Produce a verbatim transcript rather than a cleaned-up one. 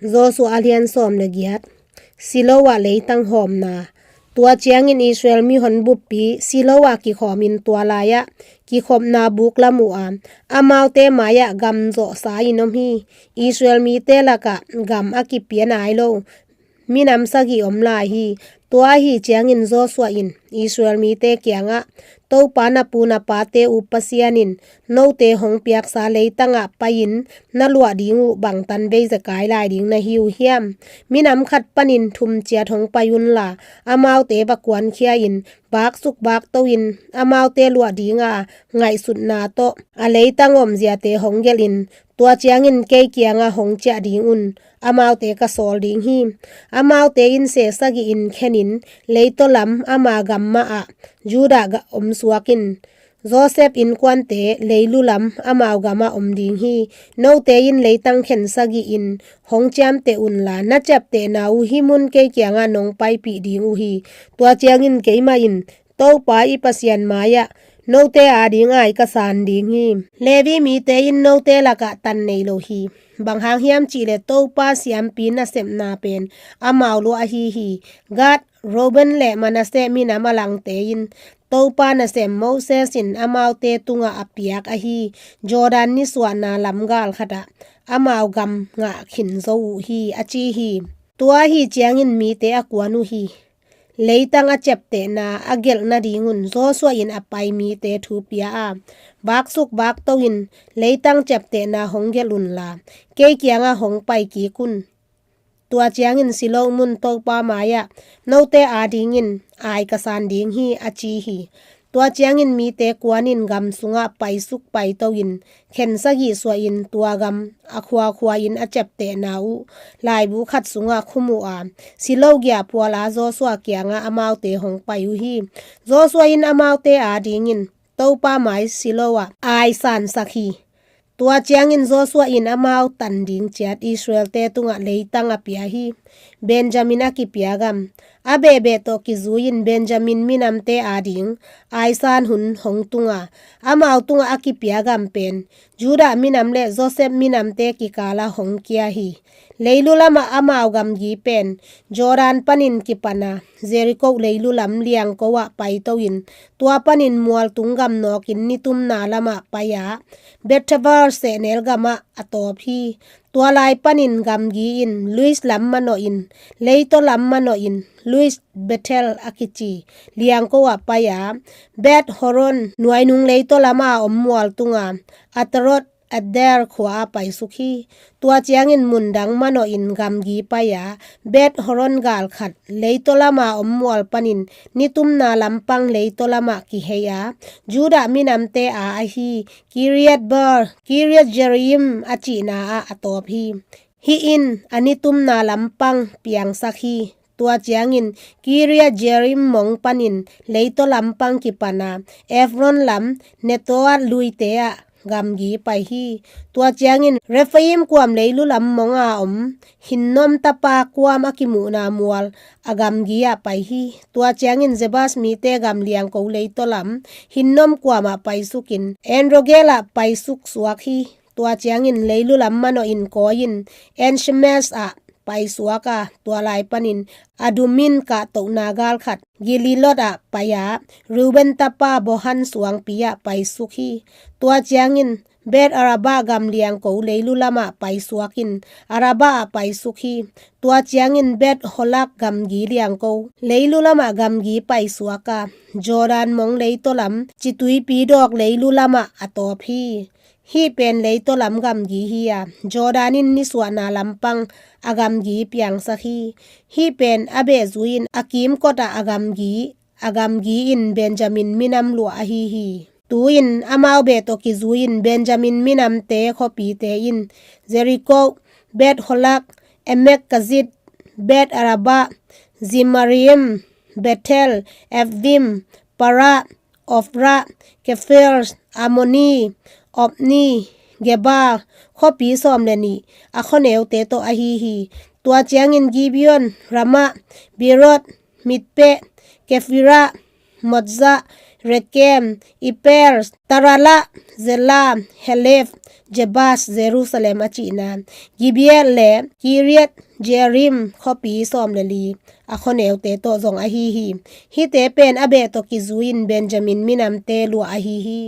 Joshua a lian sawm le giat. Silo ah leitang hawmna. Tua ciangin Israel mihon buppi Silo ah kikhawmin tua lai-ah kikhopna buk lam uh a, amaute mai-ah gam zawhsa in om hi. Israel mite lakah gam a kipia nai lo minam sagih om lai hi. Tua ahi ciangin Joshua in Israel mite kiangah, Topa na pu na pate uh Pasian in note hong piaksa leitangah pai-in na luah ding uh bangtan vei zekai lai ding na hi uh hiam? Minam khat panin thum ciat hong pai unla, amaute va kuankhia-in baksuk bakto-in amaute luah dinga ngaihsutna tawh a leitang omziate hong gelhin, tua ciangin kei kiangah hong ciah ding un, amaute ka sawl ding hi. Amaute in seh sagih in khenin leitaw lam ama gam mahah Judah gah om suak in. Joseph innkuante leilu lam amau gamah om ding hi. Note in leitang khen sagih in hong ciamteh unla, na ciaptehna uh hih mun kei kiangah nong paipih ding uh hi. Tua ciangin keimah in Topa i Pasian mai-ah note ading ai ka san ding hi. Levi mite in note lakah tan nei lo hi. Bang hang hiam cihleh Topa siampi nasepna pen amau luah ahi hi. Gad, Reuben le Manasseh minam a langte in Topa nasem Moses in amaute tungah a piak ahi Jordan nisuahna lam gal khatah amau gam ngah khin zo uh hi, a ci hi. Tua ahi ciangin mite a kuan uh hi. Leitang a ciaptehna a gelh nadingun Joshua in a pai mite thu pia a, baksuk bakto-in leitang ciaptehna hong gelh unla, kei kiangah hong pai kik un. Tua ciangin Silo mun Topa mai-ah note adingin ai ka san ding hi, a ci hi. Tua ciangin mite kuanin gam sungah paisuk paito-in khen sagih suahin tua gam a khuakhua-in a ciaptehna uh laibu khat sungah khum uh a, Silo giahphual a Joshua kiangah amaute hong pai uh hi. Joshua in amaute adingin Topa mai Silo ah ai sansak hi. Tua ciangin Joshua in amau tan ding ciat Israelte tungah leitang a pia hi. Benjamin a kipia gam. A behbeh tawh kizui-in Benjamin minamte ading aisan hun hong tunga, amau tungah a kipia gam pen Judah minam le Joseph minamte kikala hong kia hi. Leilu lamah amau gamgi pen Jordan panin kipana, Jericho leilu lam liangko ah paito-in, tua panin mualtung gam nawkin nitumna lamah pai-a, Bethavar sehnel gamah a tawp hi. Tua lai panin gamgi in Luis lam manawhin, leitaw lam manawhin, Luis Bethel a kici liangko ah pai-a, Beth Horon nuainung leitaw lama om mual tunga, Atarot Adar khua ah paisuk hi. Tua ciangin mundang manawhin gamgi pai-a, Beth Horon galkhat leitaw lama om mual panin nitumna lampang leitaw lamah kihei-a, Judah minamte a ahi Kiriat Baal, Kiriat Jearim a cihna ah a tawp hi. Hih in a nitumna lampang piangsak hi. Tua ciangin Kiriat Jearim mong panin leitaw lampang kipana, Efron lam Netoat luite ah gamgi pai hi. Tua ciangin Rephaim kuam leilu lam monga om Hinnom tapa kuam a kimuhna mual a gamgi ah pai hi. Tua ciangin Jebus mite gam liangko leitaw lam Hinnom kuamah paisukin En-rogel ah paisuk suak hi. Tua ciangin leilu lam manawhin kawi-in En-shemesh ah paisuak a, tua lai panin Adumin kahtohna galkhat Gelilot ah pai-a, Reuben tapa Bohan suangpi ah paisuk hi. Tua ciangin Beth Arabah gam liangko leilu lamah paisuakin Arabah ah paisuk hi. Tua ciangin Beth Holak gamgi liangko leilu lamah gamgi paisuak a, Jordan mong leitaw lam Cituipi dawk leilu lamah a tawp hi. Hih pen leitaw lam gamgi hi-a, Jordan in nisuahna lampang a gamgi piangsak hi. Hih pen a behzui-in a kimkot ah a gamgi, a gamgi in Benjamin minam luah ahi hi. Tu-in amau beh tawh kizui-in Benjamin minamte khuapite in Jericho, Beth Holak, Emek Kazit, Beth Arabah, Zemarim, Bethel, Avim, Parah, Ophrah, Kephel, Ammoni, Opni, Geba, khuapi sawm le nih a khuaneute tawh ahi hi. Tua ciangin Gibeon, Ramah, Beeroth, Mitpeh, Kephirah, Moza, Rekem, Ipel, Tarala, Zela, Helef, Jebus, Jerusalem a cihna, Gibeah le Kiriat Jearim khuapi sawm le li a khuaneute tawh zong ahi hi. Hihte pen a beh tawh kizui-in Benjamin minamte luah ahi hi.